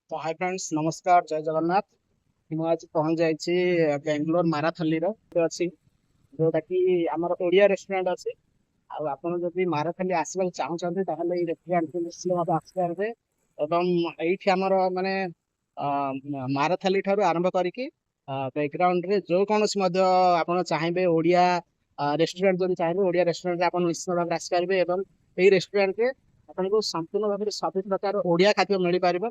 ତ high friends, ନମସ୍କାର, ଜୟ ଜଗନ୍ନାଥ। ମୁଁ ଆଜି ପହଞ୍ଚି ଯାଇଛି ବେଙ୍ଗଲୋର ମାରାଥଲିର ଅଛି, ଯୋଉଟା କି ଆମର ଓଡ଼ିଆ ରେଷ୍ଟୁରାଣ୍ଟ ଅଛି। ଆଉ ଆପଣ ଯଦି ମାରାଥଲି ଆସିବାକୁ ଚାହୁଁଛନ୍ତି, ତାହେଲେ ଏଇ ରେଷ୍ଟୁରାଣ୍ଟକୁ ନିଶ୍ଚିତ ଭାବେ ଆସିପାରିବେ। ଏବଂ ଏଇଠି ଆମର ମାନେ ମାରାଥାଲି ଠାରୁ ଆରମ୍ଭ କରିକି ବ୍ୟାକଗ୍ରାଉଣ୍ଡରେ ଯୋଉ କୌଣସି ମଧ୍ୟ ଆପଣ ଚାହିଁବେ, ଓଡ଼ିଆ ରେଷ୍ଟୁରାଣ୍ଟ ଯଦି ଚାହିଁବେ, ଓଡ଼ିଆ ରେଷ୍ଟୁରାଣ୍ଟରେ ଆପଣ ନିଶ୍ଚିତ ଭାବରେ ଆସିପାରିବେ। ଏବଂ ଏଇ ରେଷ୍ଟୁରାଣ୍ଟରେ ଆପଣଙ୍କୁ ସମ୍ପୂର୍ଣ୍ଣ ଭାବରେ ସବୁ ପ୍ରକାର ଓଡ଼ିଆ ଖାଦ୍ୟ ମିଳିପାରିବ।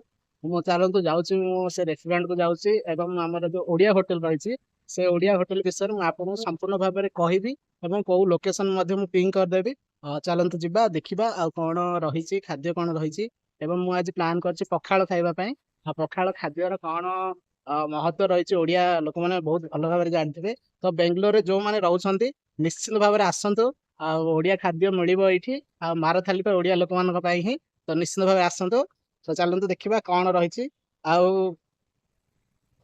ମୁଁ ଚାଲନ୍ତୁ ଯାଉଛି, ମୁଁ ସେ ରେଷ୍ଟୁରାଣ୍ଟକୁ ଯାଉଛି ଏବଂ ଆମର ଯୋଉ ଓଡ଼ିଆ ହୋଟେଲ ରହିଛି, ସେ ଓଡ଼ିଆ ହୋଟେଲ ବିଷୟରେ ମୁଁ ଆପଣଙ୍କୁ ସମ୍ପୂର୍ଣ୍ଣ ଭାବରେ କହିବି ଏବଂ କୋଉ ଲୋକେସନ ମଧ୍ୟ ମୁଁ ପିଙ୍ଗ କରିଦେବି। ଚାଲନ୍ତୁ ଯିବା, ଦେଖିବା ଆଉ କଣ ରହିଛି, ଖାଦ୍ୟ କଣ ରହିଛି। ଏବଂ ମୁଁ ଆଜି ପ୍ଲାନ୍ କରିଛି ପଖାଳ ଖାଇବା ପାଇଁ। ଆଉ ପଖାଳ ଖାଦ୍ୟର କଣ ମହତ୍ଵ ରହିଛି, ଓଡ଼ିଆ ଲୋକମାନେ ବହୁତ ଭଲ ଭାବରେ ଜାଣିଥିବେ। ତ ବେଙ୍ଗଲୋରରେ ଯୋଉମାନେ ରହୁଛନ୍ତି, ନିଶ୍ଚିତ ଭାବରେ ଆସନ୍ତୁ ଆଉ ଓଡ଼ିଆ ଖାଦ୍ୟ ମିଳିବ ଏଇଠି। ଆଉ ମାରଥାଲି ତ ଓଡ଼ିଆ ଲୋକମାନଙ୍କ ପାଇଁ ହିଁ, ତ ନିଶ୍ଚିତ ଭାବରେ ଆସନ୍ତୁ। ତ ଚାଲନ୍ତୁ ଦେଖିବା କଣ ରହିଛି ଆଉ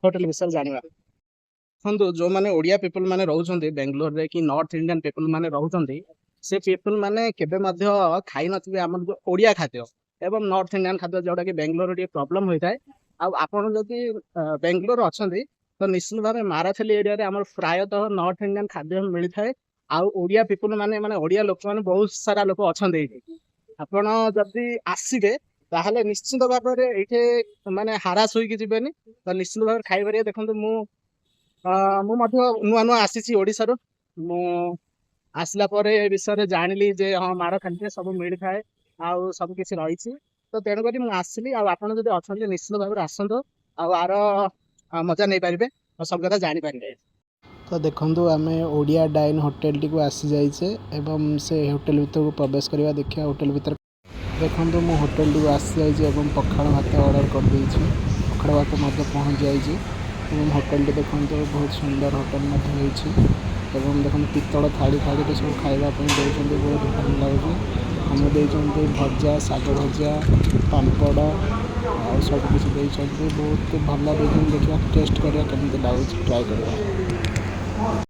ହୋଟେଲ ବିଷୟରେ ଜାଣିବା। ଦେଖନ୍ତୁ, ଯୋଉମାନେ ଓଡ଼ିଆ ପିପୁଲ ମାନେ ରହୁଛନ୍ତି ବେଙ୍ଗଲୋରରେ କି ନର୍ଥ ଇଣ୍ଡିଆନ ପିପୁଲ ମାନେ ରହୁଛନ୍ତି, ସେ ପିପୁଲ ମାନେ କେବେ ମଧ୍ୟ ଖାଇ ନଥିବେ ଆମର ଯୋଉ ଓଡ଼ିଆ ଖାଦ୍ୟ ଏବଂ ନର୍ଥ ଇଣ୍ଡିଆନ ଖାଦ୍ୟ, ଯୋଉଟା କି ବେଙ୍ଗଲୋରରେ ଟିକେ ପ୍ରୋବ୍ଲେମ ହୋଇଥାଏ। ଆଉ ଆପଣ ଯଦି ବେଙ୍ଗଲୋର ଅଛନ୍ତି, ତ ନିଶ୍ଚିତ ଭାବେ ମାରାଥଲି ଏରିଆରେ ଆମର ପ୍ରାୟତଃ ନର୍ଥ ଇଣ୍ଡିଆନ ଖାଦ୍ୟ ମିଳିଥାଏ। ଆଉ ଓଡ଼ିଆ ପିପୁଲ ମାନେ, ମାନେ ଓଡ଼ିଆ ଲୋକମାନେ ବହୁତ ସାରା ଲୋକ ଅଛନ୍ତି ଏଇଠି। ଆପଣ ଯଦି ଆସିବେ, ତାହେଲେ ନିଶ୍ଚିତ ଭାବରେ ଏଇଠି ମାନେ ହାରାସ ହୋଇକି ଯିବେନି, ତ ନିଶ୍ଚିତ ଭାବରେ ଖାଇପାରିବେ। ଦେଖନ୍ତୁ, ମୁଁ ମଧ୍ୟ ନୂଆ ନୂଆ ଆସିଛି ଓଡ଼ିଶାରୁ। ମୁଁ ଆସିଲା ପରେ ଏ ବିଷୟରେ ଜାଣିଲି ଯେ ହଁ, ମାରଥାଲିରେ ସବୁ ମିଳିଥାଏ ଆଉ ସବୁ କିଛି ରହିଛି। ତ ତେଣୁକରି ମୁଁ ଆସିଲି। ଆଉ ଆପଣ ଯଦି ଅଛନ୍ତି, ନିଶ୍ଚିତ ଭାବରେ ଆସନ୍ତୁ ଆଉ ଆର ମଜା ନେଇପାରିବେ ଆଉ ସବୁ କଥା ଜାଣିପାରିବେ। ତ ଦେଖନ୍ତୁ, ଆମେ ଓଡ଼ିଆ ଡାଇନ୍ ହୋଟେଲଟିକୁ ଆସିଯାଇଛେ ଏବଂ ସେ ହୋଟେଲ ଭିତରକୁ ପ୍ରବେଶ କରିବା। ଦେଖିବା ହୋଟେଲ ଭିତରେ। ଦେଖନ୍ତୁ, ମୁଁ ହୋଟେଲଟିକୁ ଆସିଯାଇଛି ଏବଂ ପଖାଳ ଭାତ ଅର୍ଡ଼ର କରିଦେଇଛି। ପଖାଳ ଭାତ ମଧ୍ୟ ପହଞ୍ଚି ଯାଇଛି। ଏବଂ ହୋଟେଲଟି ଦେଖନ୍ତୁ, ବହୁତ ସୁନ୍ଦର ହୋଟେଲ ମଧ୍ୟ ହେଇଛି। ଏବଂ ଦେଖନ୍ତୁ, ପିତ୍ତଳ ଥାଳି ଥାଳିରେ ସବୁ ଖାଇବା ପାଇଁ ଦେଉଛନ୍ତି, ବହୁତ ଭଲ ଲାଗୁଛି। ଆମକୁ ଦେଇଛନ୍ତି ଭଜା, ଶାଗ ଭଜା, ପାମ୍ପଡ଼ ଆଉ ସବୁ କିଛି ଦେଇଛନ୍ତି। ବହୁତ ଭଲ ଦେଇଛନ୍ତି। ଦେଖିବା, ଟେଷ୍ଟ କରିବା, କେମିତି ଲାଗୁଛି, ଟ୍ରାଏ କରିବା।